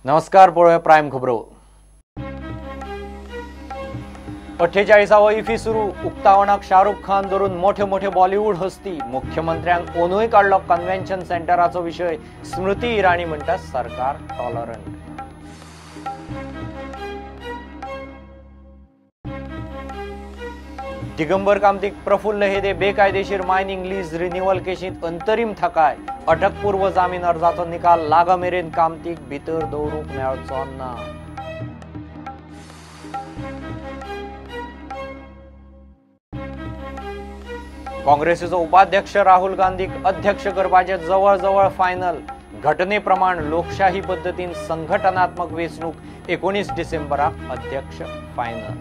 नमस्कार, पळोवया प्रायम खबरो. 48वो इफी सुरू. उक्तावणाक शाहरुख खान धरून मोठे मोठे बॉलिवूड हस्ती. मुख्यमंत्र्यान ओनूय काडलो कन्व्हेन्शन सेंटराचो विशय. स्मृती इराणी म्हणटा सरकार टॉलरंट. दिगंबर कामतीक प्रफुल्ल हेदे बेकायदेशीर मायनिंग लीज रिन्युअल केशींत अंतरीम थाकाय. अटकपूर्व जामीन अर्जाचो निकाल लागा मेरेन कामतीक भितर दवरूंक मेळचो ना. काँग्रेसीचो उपाध्यक्ष राहुल गांधीक अध्यक्ष करपाचे जवळ जवळ फायनल. घटने प्रमाण लोकशाही पद्दतीन संघटनात्मक वेंचणूक 19 डिसेंबराक अध्यक्ष फायनल.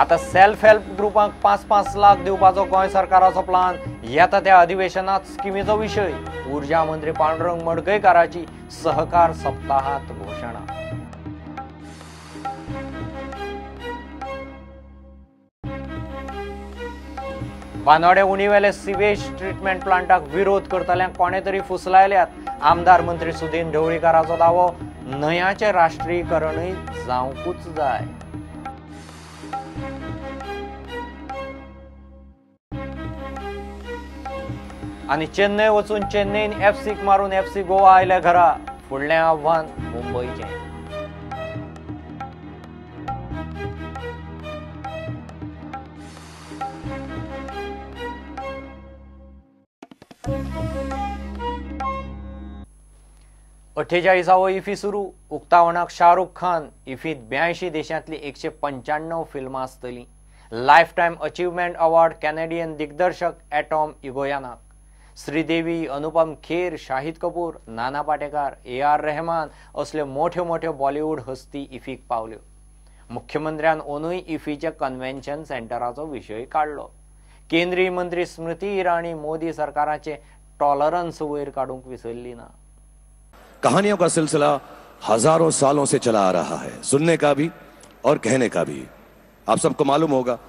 आता सेल्फ हेल्प ग्रुपांक 5-5 लाख दिवपाचो गोंय सरकाराचो प्लान. येता त्या अधिवेशनात स्किमीचो विशय. ऊर्जा मंत्री पांडुरंग मडकयकाराची सहकार सप्ताहात घोशणा. बांदोड्या उणीवेले सिवेज ट्रिटमेंट प्लांटाक विरोध करतल्यांक कोणे तरी फुसलायल्यात. आमदार मंत्री सुदीन ढवळीकाराचो दावो, न्हंयाचें राष्ट्रीयकरणूय जावंकूच जाय. आनी चेन्नय वचून चेन्नईन एफसीक मारून एफसी गोवा आयले घरा. फुडलें आव्हान मुंबयचें. अठ्ठेचाळीसावो इफी सुरू. उक्तावणाक शाहरुख खान. इफीत 82 देशांतली 195 फिल्मां आसतलीं. Life time achievement award Canadian दिग्दर्शक एटॉम इगोयानाक. श्रीदेवी, अनुपम खेर, शाहिद कपूर, नाना पाटेकार, ए.आर. रेहमान असले मोठ्यो मोठ्यो बॉलिवूड हस्ती इफीक पावल्यो. मुख्यमंत्र्यान ओनूय इफीच्या कन्व्हेन्शन सेंटराचो विशय काडलो. केंद्रीय मंत्री स्मृती इराणी मोदी सरकाराचे टॉलरन्स वयर काडूंक विसरली ना. कहानियों का सिलसिला हजारों सालों से चला आ रहा है, सुनने का भी और कहने का भी. आप सबको मालूम होगा,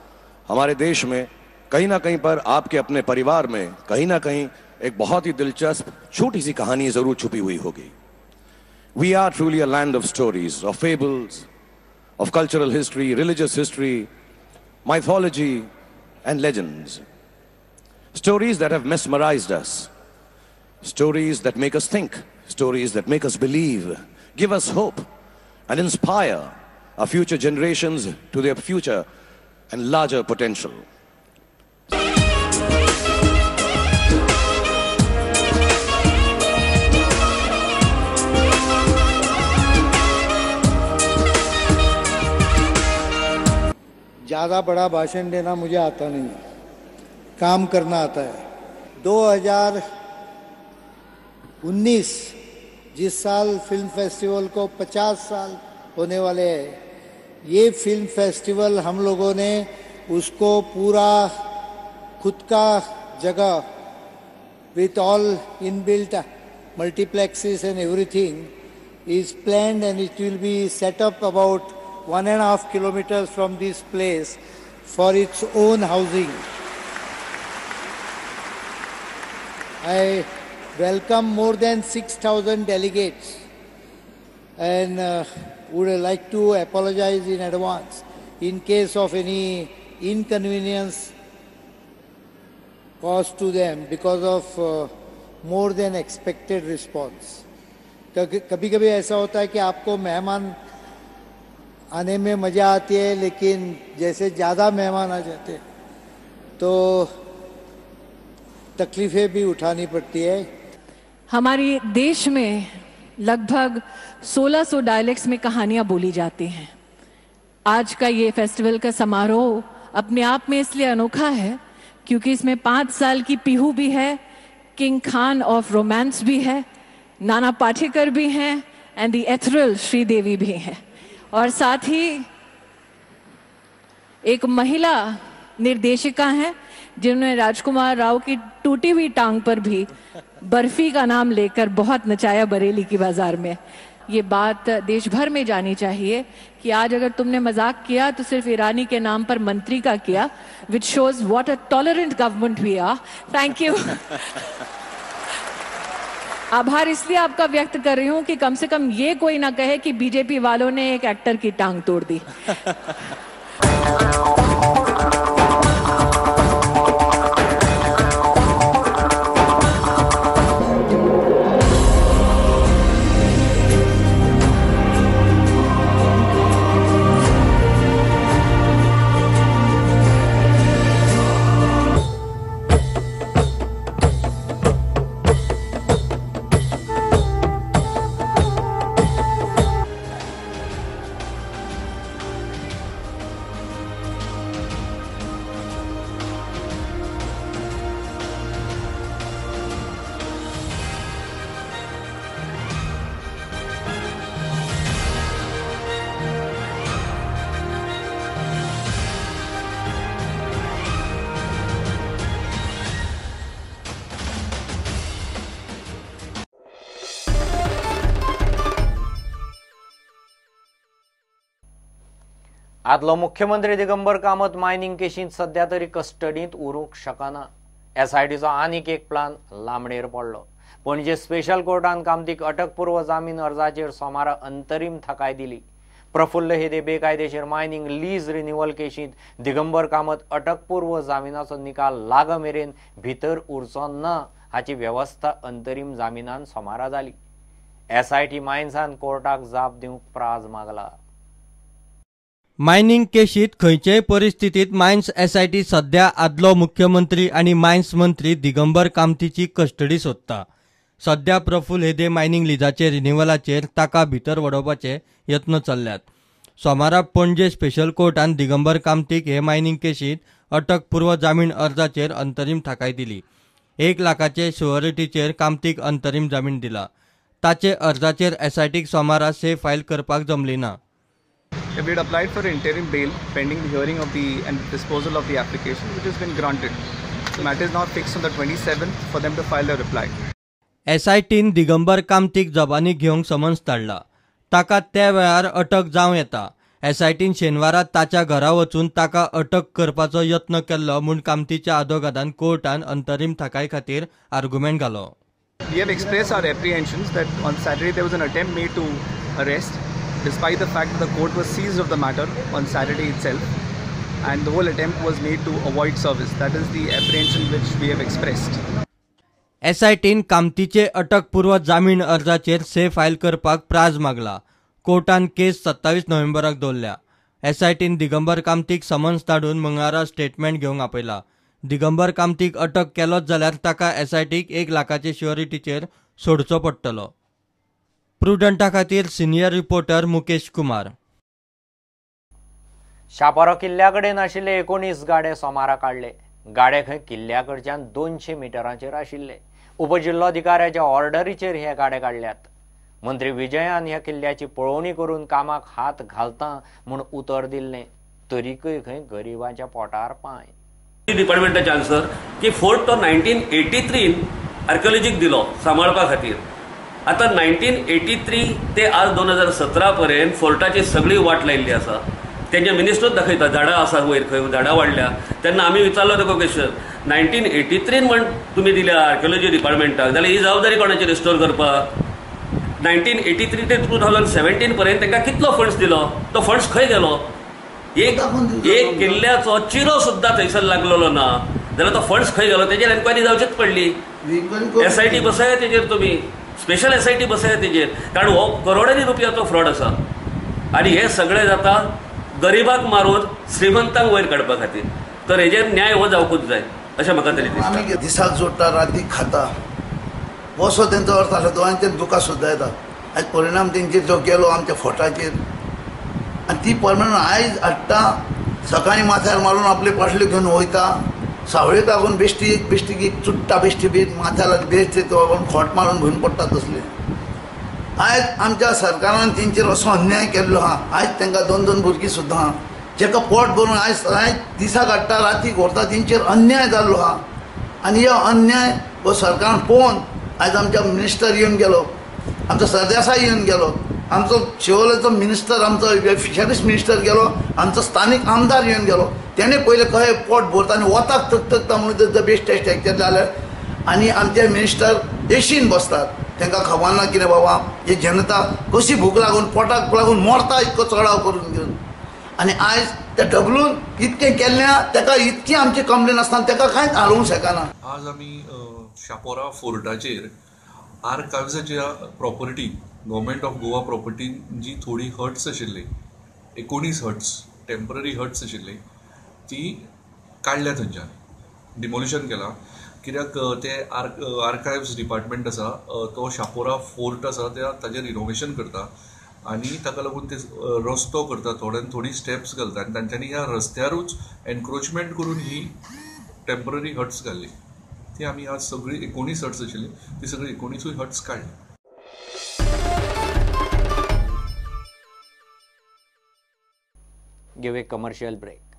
हमारे देश में कहीं ना कहीं पर आपके अपने परिवार में कहीं ना कहीं एक बहुत ही दिलचस्प छोटी सी कहानी जरूर छुपी हुई होगी. We are truly a land of stories, of fables, of cultural history, religious history, mythology and legends. Stories that have mesmerised us, stories that make us think, stories that make us believe, give us hope and inspire our future generations to their future and larger potential. ज़्यादा बड़ा भाषण देना मुझे आता नहीं है, काम करना आता है. 2019 जिस साल फिल्म फेस्टिवल को 50 साल होने वाले हैं, ये फिल्म फेस्टिवल हम लोगों ने उसको पूरा खुद का जगह with all inbuilt multiplexes and everything is planned and it will be set up about 1.5 kilometers from this place for its own housing. I welcome more than 6,000 delegates and would like to apologize in advance in case of any inconvenience caused to them because of more than expected response. कभी कभी ऐसा होता है कि आपको मेहमान आने में मज़ा आती है, लेकिन जैसे ज़्यादा मेहमान आ जाते हैं तो तकलीफें भी उठानी पड़ती है. हमारे देश में लगभग 1600 डायलेक्ट्स में कहानियाँ बोली जाती हैं. आज का ये फेस्टिवल का समारोह अपने आप में इसलिए अनोखा है क्योंकि इसमें 5 साल की पीहू भी है, किंग खान ऑफ रोमांस भी है, नाना पाटेकर भी हैं एंड the एथरल श्रीदेवी भी हैं, और साथ ही एक महिला निर्देशिका हैं जिन्होंने राजकुमार राव की टूटी हुई टांग पर भी बर्फी का नाम लेकर बहुत नचाया बरेली की बाजार में. ये बात देश भर में जानी चाहिए कि आज अगर तुमने मजाक किया तो सिर्फ ईरानी के नाम पर मंत्री का किया, which shows what a tolerant government we are. Thank you. आभार इसलिए आपका व्यक्त कर रही हूं कि कम से कम ये कोई ना कहे कि बीजेपी वालों ने एक एक्टर की टांग तोड़ दी। आदलो मुख्यमंत्री दिगंबर कामत मायनिंग केशींत सध्या तरी कस्टडींत उरूंक शकना। एसआयटीचो आनीक एक प्लान लांबणेर पडलो। पणजे स्पेशल कोर्टान कामतीक अटकपूर्व जामीन अर्जाचेर सोमारा अंतरीम थाकाय दिली। प्रफुल्ल हेदे बेकायदेशीर मायनिंग लीज रिन्युअल केशींत दिगंबर कामत अटकपूर्व जामिनाचो निकाल लाग मेरेन भितर उरचो ना हाची वेवस्था अंतरीम जामिनान सोमारा जाली। एसआयटी मायन्सान कोर्टाक जाप दिवंक प्राज मागला। मायनिंग केशीत खंयचेय परिस्थितीत मायन्स एसआयटी सध्या आदलो मुख्यमंत्री आनी मायन्स मंत्री दिगंबर कामतीची कस्टडी सोदता। सध्या प्रफुल्ल हेदे मायनिंग लिजाचे रिन्युअलाचेर ताका भितर वडोवपाचे यत्न चल्ल्यात। सोमारा पणजे स्पेशल कोर्टान दिगंबर कामतीक हे मायनिंग केशीत अटकपूर्व जामीन अर्जाचेर अंतरीम थाकाय दिली। 1 लाखाचे शुअरिटीचेर कामतीक अंतरीम जामीन दिला। ताचे अर्जाचेर एसआयटीक सोमारा से फायल करपाक जमली ना। We had applied for interim bail pending the hearing of the and disposal of the application, which has been granted. The matter is now fixed on the 27th for them to file a reply. SIT न दिगंबर कामतीक जबानी घेवंक summons धाडला। ताका त्या वेळार अटक जावं येता। एसआयटीन शेनवारा ताच्या घरा वचून ताका अटक करपाचो यत्न केल्लो म्हूण कामतीच्या आदोगादान कोर्टान अंतरीम थाकाय खातीर आर्ग्युमेंट घालो। We have expressed our apprehensions that on Saturday there was an attempt made to arrest, despite the fact that the court was seized of the matter on Saturday itself, and the whole attempt was made to avoid service. That is the apprehension which we have expressed. SIT कामतीचे अटकपूर्व जामीन अर्जाचेर से file करपाक प्राज मागला। कोर्टान केस 27 नोव्हेंबराक दवरल्या। एसआयटीन दिगंबर कामतीक summons धाडून मंगळारा statement घेवंक आपयला। दिगंबर कामतीक अटक केलोच जाल्यार ताका एसआयटीक 1 लाखाचे शुअरिटीचेर सोडचो पडटलो। प्रुडंटा खातीर सिनियर रिपोर्टर मुकेश कुमार। शापारो किल्ल्या कडेन आशिल्ले 19 गाडे सोमारा काडले। गाडे खंय किल्ल्या कडच्यान 200 मिटरांचेर आशिल्ले। उपजिल्लोधिकाऱ्याच्या ऑर्डरीचेर हे गाडे काडल्यात। मंत्री विजयान ह्या किल्ल्याची पळोवणी करून कामाक हात घालता म्हूण उतर दिल्लें, तरीकय खंय गरिबांच्या पोटार पांय। डिपार्टमेंटाचे आन्सर की फोर्ट तो 1983 आर्किओलॉजीक दिलो सांबाळपा खातीर। आतां 1983 ते आज 2017 पर्यंत फोर्टाची सगळी वाट लायिल्ली आसा। तेंच्या मिनिस्टरूच दाखयता झाडां आसा वयर खंय झाडां वाडल्या। तेन्ना आमी विचारलो ताका क्वेश्चन 1983 म्हण तुमी दिल्या आर्किओलॉजी डिपार्टमेंटाक जाल्यार ही जबाबदारी कोणाची रिस्टोर करपाक? 1983 ते 2017 पर्यंत तांकां कितलो फंड्स दिलो, तो फंड्स खंय गेलो? एक किल्ल्याचो चिरो सुद्दां थंयसर लागलेलो ना जाल्यार तो फंड्स खंय गेलो तेजेर एन्क्वायरी जावचीच पडली। एसआयटी बसया तेजेर, तुमी स्पेशल एसआयटी बसया तेजेर, कारण हो करोडांनी रुपयाचो फ्रॉड आसा आनी हे सगळें जाता गरिबाक मारून श्रीमंतांक वयर काडपा खातीर। तर हेजेर न्याय हो जावकूच जाय अशें म्हाका तरी दिसता। आमी दिसाक जोडटा रातीक खाता असो तेंचो अर्थ आसा। दोळ्यांचेर दुकां सुद्दां येता। आयज परिणाम तेंचेर जो गेलो आमच्या फोटाचेर आनी ती परमनंट आयज हाडटा, सकाळीं माथ्यार मारून आपले पाटले घेवन वयता, सावळेक लागून बेश्टी एक बेश्टी एक चुट्टा बेश्टी बी माथ्यार बेश्टे तो खोट मारून भूंय पडटा तसले। आयज आमच्या सरकारान तेंचेर असो अन्याय केल्लो आहा। आयज तांकां 2-2 भुरगीं सुद्दां आहा जेका पोट भरून आयज आयज दिसाक हाडटा रातीक व्हरता, तेंचेर अन्याय जाल्लो आहा। आनी हो अन्याय हो सरकारान पळोवन आयज आमच्या मिनिस्टर येवन गेलो, आमचो सरदेसाय येवन गेलो, आमचो शिवोलेचो मिनिस्टर, आमचो फिशरीज मिनिस्टर गेलो, आमचो स्थानीक आमदार येवन गेलो, तेणें पयलें कशें पोट भरता आनी वताक तकतकता म्हणून the best texture जालें. आनी आमचे मिनिस्टर एशीन बसतात, तांकां खबर ना कितें बाबा ही जनता कशी भूक लागून पोटाक लागून मरता इतको चडाव करून घेवन. आनी आयज ते डबलून इतकें केल्लें ताका इतकी आमची कंप्लेन आसतना ताका कांयच हालोवंक शकना. आज आमी शापोरा फोर्टाचेर आर्कायव्साच्या प्रॉपर्टी, गव्हर्मेंट ऑफ गोवा प्रॉपर्टीन जी थोडी हट्स आशिल्ली, 19 हट्स, टेम्पररी हट्स आशिल्ली, ती काडल्या थंयच्यान, डिमोलिशन केलां. कित्याक ते आर्कायव्स डिपार्टमेंट आसा तो शापोरा फोर्ट आसा त्या ताजें रिनोवेशन करता आनी ताका लागून ते रस्तो करता, थोड्यान थोडी स्टेप्स घालता आनी तांच्यांनी ह्या रस्त्यारूच एनक्रोचमेंट करून ही टेम्पररी हट्स घाल्ली. ती आमी आज सगळी 19 हट्स आशिल्ली ती सगळी 19 हट्स काडली. Give a commercial break.